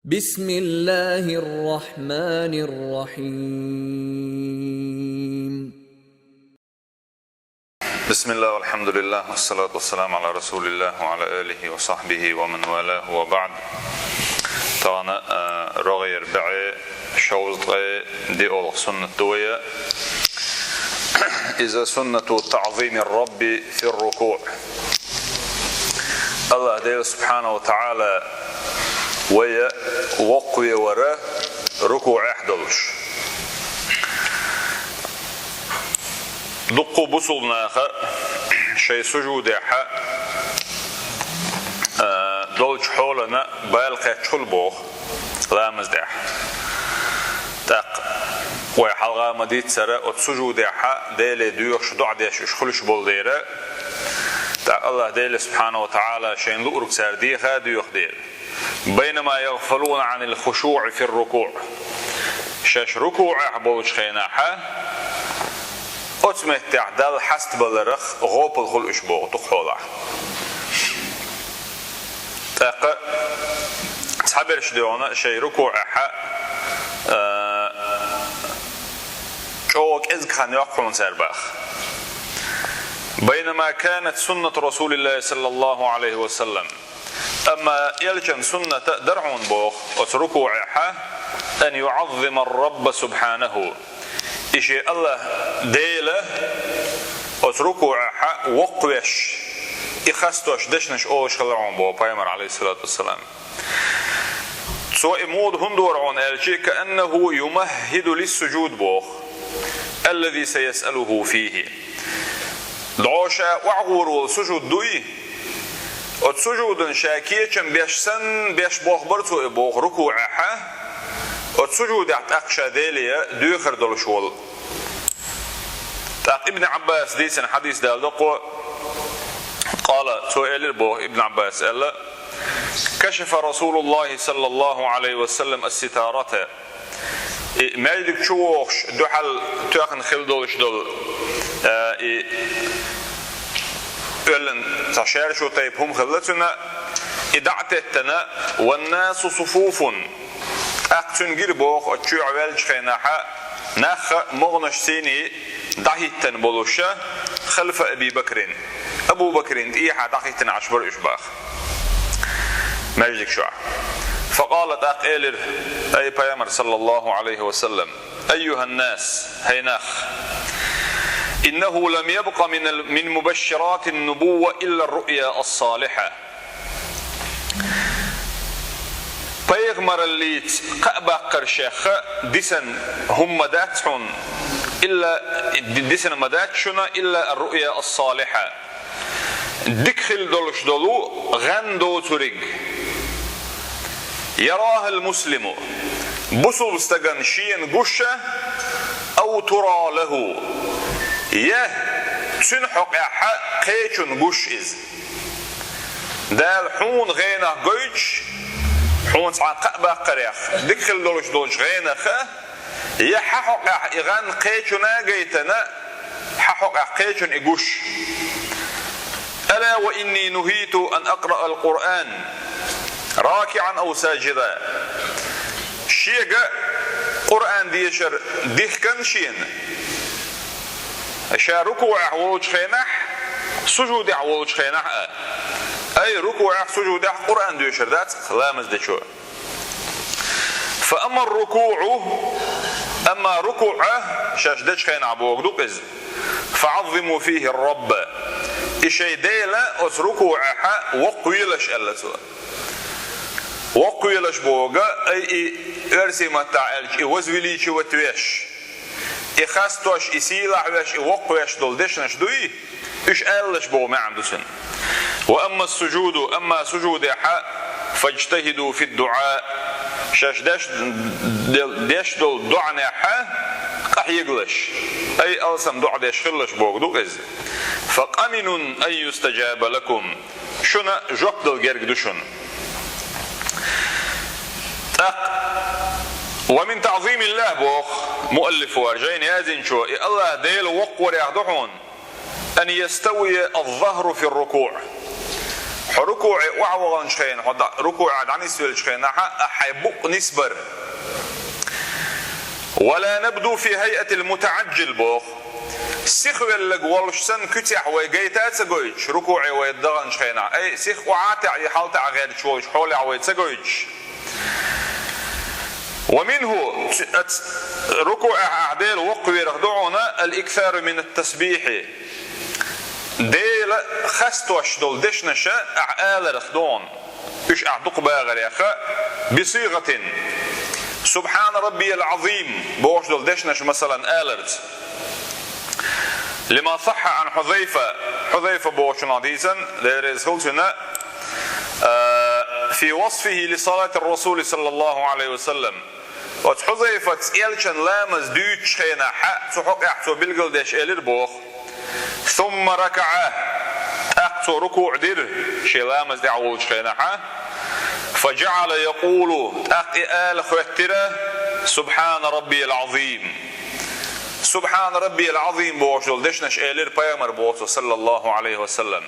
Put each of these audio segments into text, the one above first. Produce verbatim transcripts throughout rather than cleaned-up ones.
بسم الله الرحمن الرحيم. بسم الله والحمد لله والصلاة والسلام على رسول الله وعلى آله وصحبه ومن والاه وبعد. Тахана, а, рогӀера бӀаьи шовзткъе диъолгӀа суннат ду вай. Иза суннату таӀзими ррабби фи ррукуӀ. АллахӀ Дела субхьанаху ва таӀала вай воккхаве вар рукуӀехь долуш. Дуккха бусулба наха шайн сужудехь, а, долчу хьолана бала кхетчахула боху ламаз тӀехь. ТӀаккха вай хьалха ма-дийццара, оцу сужудехь Деле доьхуш, доӀа деш уьш хуьлуш болу дела, тӀаккха АллахӀ Дела субхьанаху ва таӀала шайна луург цара деха а доьху дела. «Байнама ягъфалуна Ӏанил хушуӀи фир рукуӀ». Шаьш рукуӀехь болчу хенахь, оцу меттехь Далла хьастабаларх гӀопал хуьлу уьш боху дукха хьолахь. ТӀаккха цхьаберш дуьйхьна шайн рукуӀехь, а, чӀогӀа кӀезиг хан йоккху хьуна цара баха. «Байнама канат суннату Расулиллахи саллаллаху Ӏалайхи ва саллам». Амма элчан сунната дара хьуна боху оцу рукуӀехь, «ан юӀаззима ррабба субхьанаху». И шен АллахӀ Дела оцу рукуӀехь воккхавеш, и хастош дешнаш олуш хилла хьуна боху пайхамар, Ӏалайхиссалату вассалам. Цо и муха хӀунда дора хьуна аьлча, «кааннаху юмаххӀиду лиссужуд» боху, «аллази саясъалуху фихи». ДӀо ша охьагӀур волу сужуд дуй, оцу сужудана ша кечам беш санна, беш болх бара цо и боху рукуӀехь, оцу сужудехь тӀаккха ша Деле доьхур долуш волу. ТӀаккха Ибн Ӏаббаса дийцина хьадис даладо кхо, къала, цо элира боху, Ибн Ӏаббаса аьлла: «Кашафа Расулуллахи саллаллаху Ӏалайхи ва саллам ас-ситарата». И маьждиг чу вогӀуш дуьхьал тоьхна хилла долуш долу, а, и оьллина цхьа шаьршо тайпа хӀума хилла цуьнан, и дӀа а теттина, «ваннасу суфуфун». ТӀаккха цуьнан гира боху, оцу чоьхьа ваьллачу хенахь, нах а могӀанаш сийний дӀахӀиттина болуш, «халфа Аби Бакрин». Абу Бакрин тӀехьа дӀахӀиттина Ӏаш бара уьш баха маьждиг чохь. Факъала, тӀаккха элира: «Ай пайхамар, саллаллаху Ӏалайхи ва саллам, айюханнас, хӀай нах, иннаху лам ябкъа минал, мин мубашширатин нубувва илла руъя ас-салиха». Пайхамараллица кхаъ баккхаршех дисина хӀума ма дац хьуна, илла, ди-, дисина ма дац шуна, илла ар-руъя ас-салиха. Дика хилла долуш долу гӀан доцуриг. Ярахал муслиму, бусулба стагана шена гуш а, ау тура лаху, я цуьнан хьокъехь кхечунна гуш иза. Дала хьуна гӀенах гойтуш, хьуна цхьа кхаъ баккхарех, дика хилла долуш долчу гӀенах, я хьан хьокъехь и гӀан кхечунна а гайтина, хьан хьокъехь кхечунна и гуш. Ала ва инни нухиту ан акъраал Къуръан ракиӀан ау сажида. Шега Къуръан дешар дихкина шена, ша рукуӀехь волчу хенахь, сужудехь волчу хенахь а. Ай, рукуӀехь, сужудехь Къуръан доьшур дац ламаз дечо. Фа амма рукуӀу, амма рукуӀ шаьш дечу хенахь бохург ду-кх иза. Фа Ӏаззиму фихи ррабба. И шайн Дела оцу рукуӀехь воккхавелаш аьлла цо. Воккхавелаш бохург, ай, и оьрсийн маттахь аьлча, и возвеличивать веш, и хастош, и сийлахь веш, и воккхавеш долу дешнаш дуй, уьш алалаш боху маьӀна ду цуьнан. Ва амма ас-сужуду, амма сужудехь, фаджтахиду фид-дуӀа, шаьш деш, деш долу доӀанехь къахьегалаш, ай, алсам доӀа деш хилалаш бохург ду-кх иза. Фа къаминун ан юстаджаба лакум. Шуна жоп дала герга ду шуна. ТӀаккха, ва мин таӀзимиллахӀ боху муаллифо, жайна яздинчо, и АллахӀ Дела воккхаварех ду хьуна, ан яставия аз-захру фир-рукуӀ. Хьо рукуӀе охьаваханчу хенахь, хьо дӀа-, рукуӀехь дӀанисвеллачу хенахь а хьайн букъ нисбар. «ولا نبدو في هيئة المتعجل», боху. Сихвелларг волуш санна куьцехь вай гайта а ца гойтуш, рукуӀе вай даханчу хенахь, ай, сиха охьа а таьӀа, хьала а таьӀа гӀерташ волчу хьолехь вай ца гойтуш. «ومنه», ц-, ц-, рукуӀехь ахь Дела воккхаверах ду хьуна, «الإكثار من التسبيح». Дела хастош долу дешнаш ахь аларх ду хьуна. Уьш ахь дукха багӀарехь, «بصيغة سبحان ربي العظيم» бохуш долу дешнаш, масалан, аларца. «لما صح عن حذيفة», Хьузайфа бохучунах дийцина, Дела реза хуьлда цунна, а, «في وصفه لصلاة الرسول صلى الله عليه وسلم». Оцу Хьузайфас элчан ламаз дуьйцучу хенахь, цу хьокъехь цо билгалдеш элира боху: «ثم ركع», тӀаккха цо рукуӀ дира, шен ламаз тӀехь волчу хенахь, «فجعل يقول», тӀаккха и ала хӀоьттира: «سبحان ربي العظيم». «سبحان ربي العظيم» бохуш долу дешнаш элира пайхамар боху цо, саллаллаху Ӏалайхи ва саллам.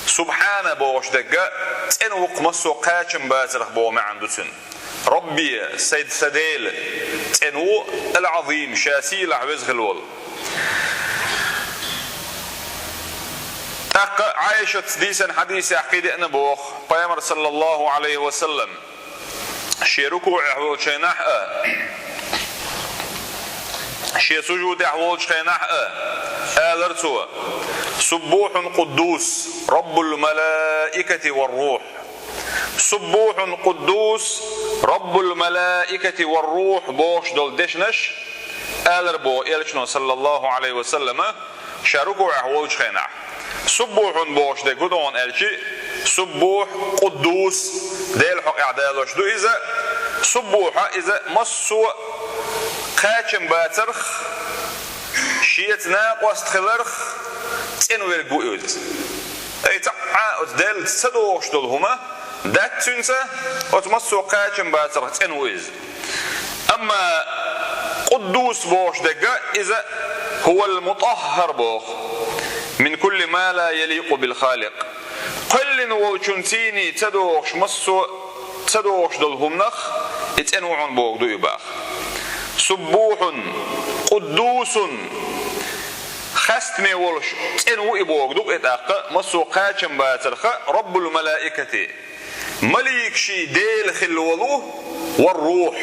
«Субхьана» бохуш дерг а цӀена ву-кх массо а кхачам бацарх боху маьӀна ду цуьнан. «Рабби, сайд сан Дела, цӀена ву, ал-Ӏазим, ша сийлахь веза хила волу». ТӀаккха Ӏайшатца дийцина хьадисехь кхидеана боху, пайхамар, саллаллаху Ӏалайхи ва саллам, шен рукуӀехь волчу хенахь а, шен сужудехь волчу хенахь а, алара цо: «Суббухьун къуддус, Раббул малаикати вар рухь». «Суббухьун къуддус, Раббул малаикати вар рухь» бохуш долу дешнаш алара боху элчано, саллаллаху Ӏалайхи ва саллама, ша рукуӀехь волчу хенахь. «Суббухьун» бохуш дерг хӀун ду хьуна аьлча, суббухь, къуддус, Делан хьокъехь далош ду иза. Суббухь иза массо а кхачам бацарх, шеца накъост хиларх цӀена верг ву иза. Ай, цхьа а оцу Делаца ца догӀуш долу хӀума дац цуьнца, оцу массо а кхачам бацарх цӀена ву иза. Амма къуддус бохуш дерг а иза, «Хьувал мутаххар» боху, «мин кулли ма ла яликъу бил Халикъ». Кхоьллина волчун цӀийний ца догӀуш массо а ца догӀуш долу хӀуманах и цӀена ву хьуна боху ду и боху. «Суббухьун, къуддусун», хастаме волуш цӀена ву и боху ду-кх и тӀаккха, массо а кхачам бацарха, «Раббул малаикати», маликаший Дела хилла волу, «вар рухь»,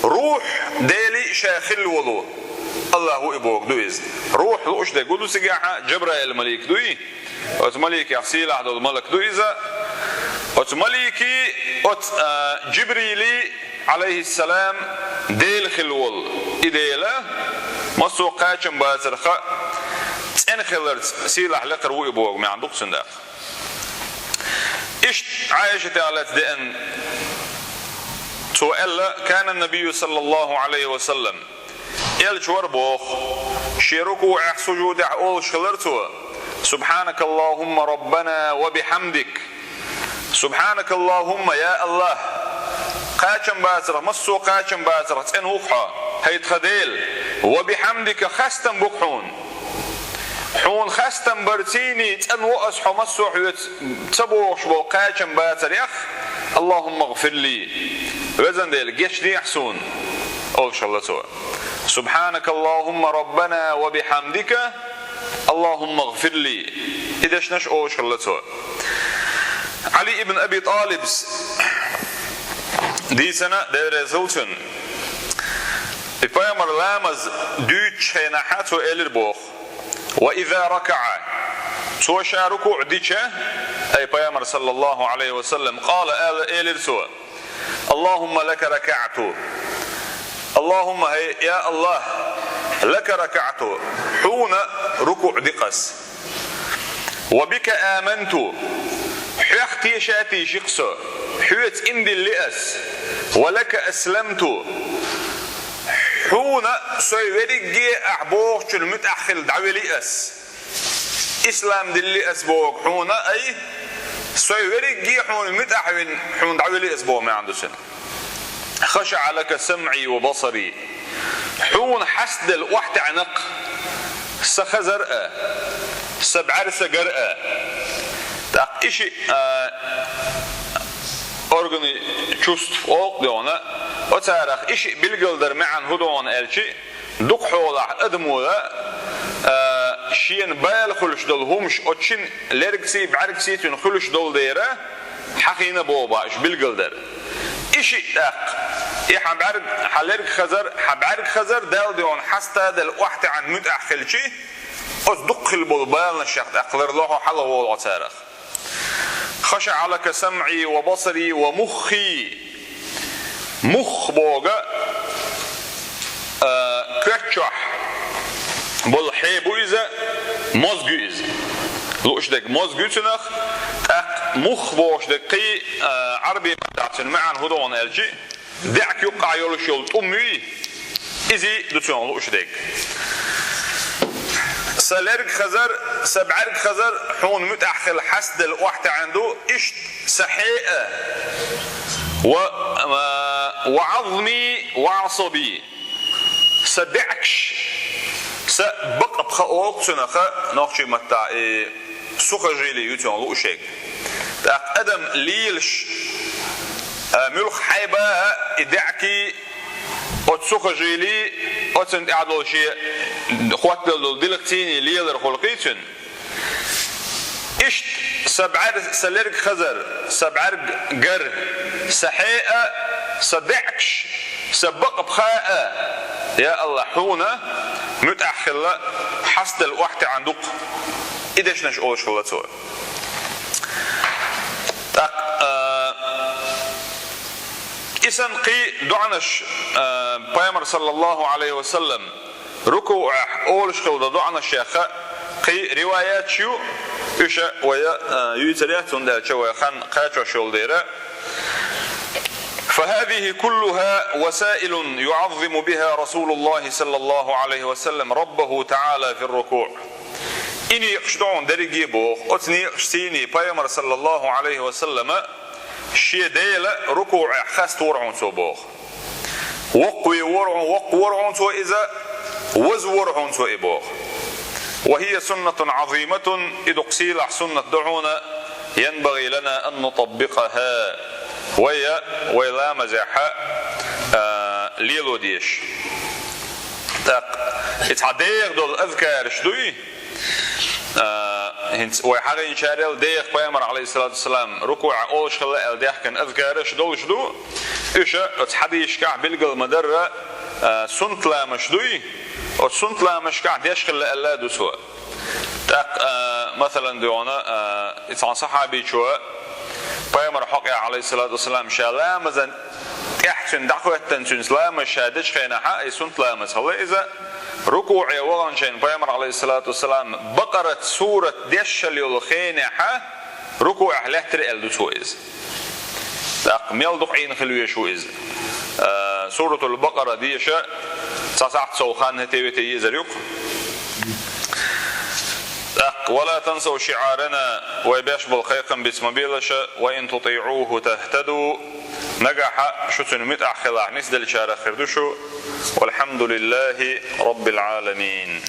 рухь Делий ша хилла волу АллахӀ ву и боху ду иза. Рухь лууш дерг хӀун ду цигахь, Джабраил малик дуй? Оцу маликех сийлахь долу малик ду иза. Оцу маликий, оцу, а, Джибрилий, Ӏалайхиссалам, Дела хилла волу и Дела, массо а кхачам бацарха цӀена хиларца сийлахь лекхар ву и боху маьӀна ду-кх цуьнан тӀаккха. Иштта Ӏайшатах лаьцна деана, цо аьлла: «Кана набийю, саллаллаху Ӏалайхи ва саллам», элча вара боху, шен рукуӀехь, сужудехь олуш хилара цо: «Субхьанакаллахумма раббана ва бихьамдик». «Субхьанакаллахумма, я АллахӀ, кхачам бацарх, массо а кхачам бацарх цӀена ву-кх хьо, хӀай тхан Дела, ва бихьамдика, хастам бу-кх хьуна. Хьуна хастам бар цӀийний цӀанво ас хьо массо а хьоьца ца бохуш болу кхачам бацарех, Аллахумма гӀфирли, везан Дела, гечдехьа суна», олуш хилла цо. «Субхьанакаллахумма раббана ва бихьамдика, Аллахумма гӀфирли», и дешнаш олуш хилла цо. Ӏали ибн Аби ТӀалибс дийцина, Дела реза хуьлда цунна, и пайхамар ламаз дуьйцучу хенахь цо элира боху: «Ва иза ракаӀа», цо ша рукуӀ дича, ай пайхамар, саллаллаху Ӏалайхи ва саллам, къала, ала, элира цо: «Аллахумма лака ракаӀту». «Аллахумма, хӀай, я АллахӀ, лака ракаӀту, хьуна рукуӀ ди-кх ас. Ва бика аманту, хьох теша а тийши-кх со, хьоьца ийман дилли ас. Ва лака асламту, хьуна со верриге а ахь бохучунна муьтӀахь хилла дӀавели ас. Ислам дилли ас боху хьуна, ай, со верриге а хьуна муьтӀахь вина, хьуна дӀавели ас», боху маьӀна ду цуьнан. «ХашаӀа лака самӀи ва басари». Хьуна хьастаделла охьатаьӀна-кх сан хазар а, сан бӀаьрса гар а. ТӀаккха и шиъ, а, органы чувств олу дона, оцарах и шиъ билгалдар маьӀна хӀун дона аьлча, дукха хьолахь адамо, а, шена бала хуьлуш долу хӀумаш оцу шина лергаций, бӀаьргаций цуьнан хуьлуш долу дела, хьахийна боху боху уьш билгалдар. И шиъ тӀаккха, и хьан бӀаьрг, хьан лерг хазар, хьан бӀаьрг хазар Далла дона хьастаделла охьатаьӀна муьтӀахь хилча, оцу дуккха хила болу баланашах тӀаккха ларло хьо, хьалха волу хьо царах. خشع لك سمعي وبصري ومخي. Мух боху, а, коьрта чохь болу хье бу иза, мозг ю иза. Лууш дерг мозг ю цунах, тӀаккха мух бохуш дерг кхин, а, Ӏарбийн маттахь цуьнан маьӀна хӀун дона аьлча, даьӀахк юккъахь йолуш йолу тӀум юй, изий ду цунах лууш дерг. Сан лерг хазар, сан бӀаьрг хазар хьуна муьтӀахь хила хьастаделла охьатаьӀна ду, иштта сан хье а, ва, а, ва Ӏазми ва Ӏасаби. Сан даьӀахкаш, сан бакъ пха олу цунах, нохчийн маттахь и сухожилие ю цунах лууш дерг. ТӀаккха адам лелаш, а, муьлхха хьайба а, и даьӀахкий, оцу сухожилий, оцунна тӀехь долу шен хӀоттаделла долу дилхаций лелар хуьлу кхин цуьнан. Иштта сан бӀаьр-, сан лерг хазар, сан бӀаьрг гар, сан хье а, сан даьӀахкаш, сан бакъ пха а, я АллахӀ, хьуна муьтӀахь хила хьастаделла охьатаьӀна ду-кх. И дешнаш олуш хилла цо. ТӀаккха, а, и санна кхин доӀанаш, а, Пайхамар, саллаллаху Ӏалайхи ва саллам, рукуӀехь олуш хилла доӀанашех кхин риваяташ ю, уьш вай, а, юьйцур яц, хӀунда аьлча вай хан кхачош йолу дела. فهذه كلها وسائل يعظم بها رسول الله صلى الله عليه وسلم ربه تعالى في الركوع. И некъаш ду хьуна дерриге а боху, оцу некъашций Пайхамар, саллаллаху Ӏалайхи ва саллама, шен Дела рукуӀехь хаставора хьуна цо боху. Воккхавора хьуна, воккхавора хьуна цо иза, вазвора хьуна цо и боху. وهي سنة عظيمة, и дукха сийлахь суннат ду хьуна, ينبغي لنا أن نطبقها. Вай, вай ламазехь, а, лело дезаш. ТӀаккха и цхьа дегӀан долу азкараш дуй, а, хӀинца вай хьахийначарел дегӀан Пайхамар, Ӏалайхиссалату вассалам, рукуӀехь олуш хилла аьлла даьхкина азкараш долуш ду, уьш оцу хьадисашкахь билгал ма-дарра, а, суннат ламазаш дуй, оцу суннат ламазашкахь деш хилла аьлла ду цо. ТӀаккха, а, масалан, дуьйна, а, и цхьана сахьабичо Пайхамар хьокъехь, Ӏалайхиссалату вассалам, ша ламазан тӀехь цуьнан дӀахӀоьттина, цуьнца ламаз ша дечу хенахь, и суннат ламаз хилла иза, рукуӀе вахана шайна Пайхамар, Ӏалайхиссалату вассалам, Бакъарат сурат дешшал йолу хенехь, рукуӀехь лаьттира аьлла ду цо иза. ТӀаккха мел дукха Ӏийна хила везаш ву иза? А, Суратул Бакъара деша цхьа сахьт сов хан хӀетте-ветте езар ю-кх. ТӀаккха: ولا تنسوا شعارنا, вай беш болу кхайкхам биц ма белаша, وإن تطيعوه تهتدوا, нагахь шу цуьнан муьтӀахь хилахь, нисделлачарах хир ду шу. والحمد لله رب العالمين.